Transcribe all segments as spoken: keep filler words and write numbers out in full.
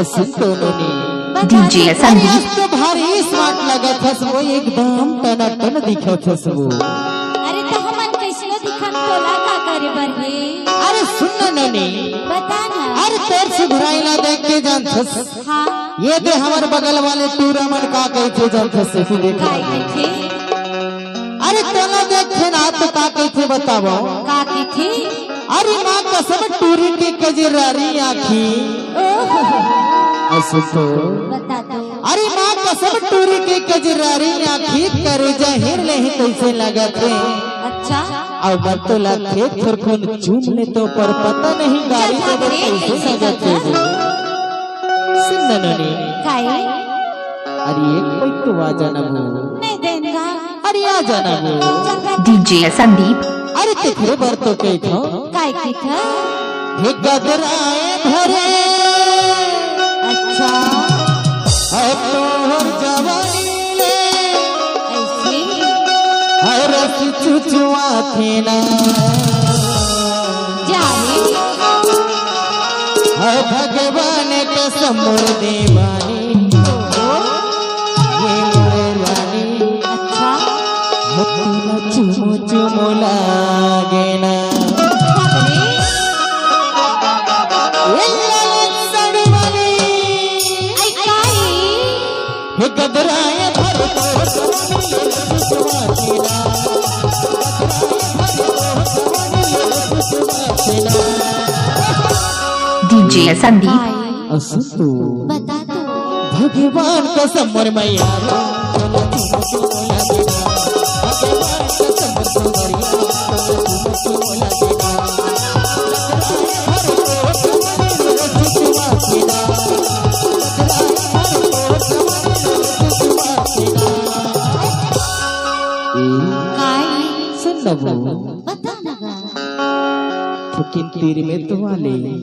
सुन तो नोनी। बता DJ ना। संदीप। अरे, आज तो भारी smart लगत हस वो, एकदम टनाटन दिखत हस वो। अरे, तो हमन कइसनो दिखन, तोला का करे बर हे? अरे, सुन ना नोनी। बता ना। अरे, तोर सुघराई ला देख के जानथस। हाँ। ये दे हमर बगल वाले टूरा मन का कहिथे जानथस, से भी देख। का कहिथे? अरे, तोला देखे ना तो का कहिथे बतावव? का कहिथे? अरे माँ कसम टूरी के कजरारी आँखी। ओहो। असो तो। बता तो। अरे माँ कसम टूरी के कजरारी आँखी, करेजा हिर लेही तइसे लगत हे। अच्छा। अउ मन तो लगथे थोरकुन चूम ले तो, पर पता नहीं गारी चल, देबे चल, कइसे चल, लगत हे चल। वो। सुन ना नोनी। काहे? अरे एक पल तो आ जाना वो। नहीं देंगा। अरे आ जाना वो। DJ संदीप। अरे तेखरे बर तो कहिथंव। काय कहिथंव? हे गदराए भरे। अच्छा। अब तोहर जवानी ले। ऐसे? हर रस चुचुआथे ना। जा रे। अब भगवान कसम मोर देवानी। ओहो। ये मोर रानी। अच्छा। मुत्तुला चुमु चुमु लागे ना। बाप रे। ए लाल साड़ी वाली। आई काई। हे गदराए भर तो DJ संदीप। असो तो। बता तो। भगवान कसम मोर मैया। काय? सुन ना वो। बता ना गा। थोकिन तीर में तो आले। ले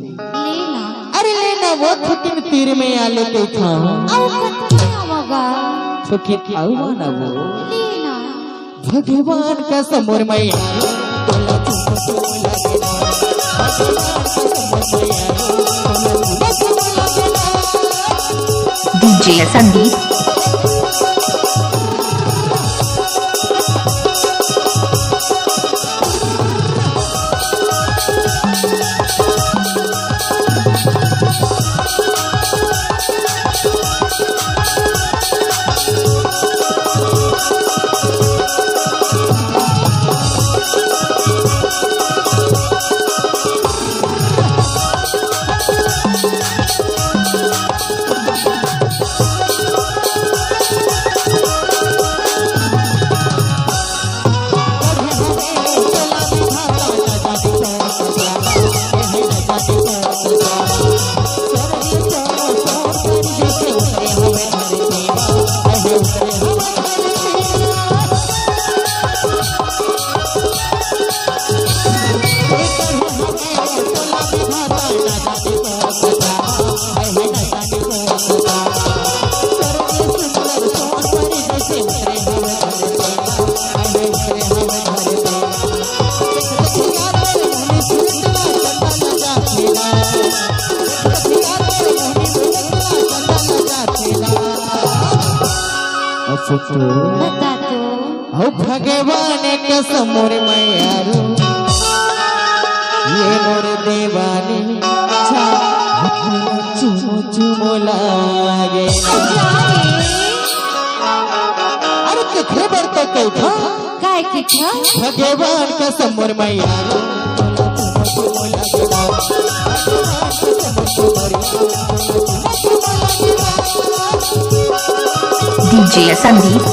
ना। अरे ले ना वो थोकिन तीर में आले कहिथंव। अउ कतका आवा गा। थोकिन अउ आना वो। ले ना। भगवान कसम मोर मैया। DJ संदीप। बता तो। हौ भगवान कसम मोर मैयारू, ये मोर देवानी, चुमु चुमु लागे। अरे तेखरे बर तो कहिथंव। काय कहिथंव? भगवान कसम मोर मैयारू। DJ संदीप।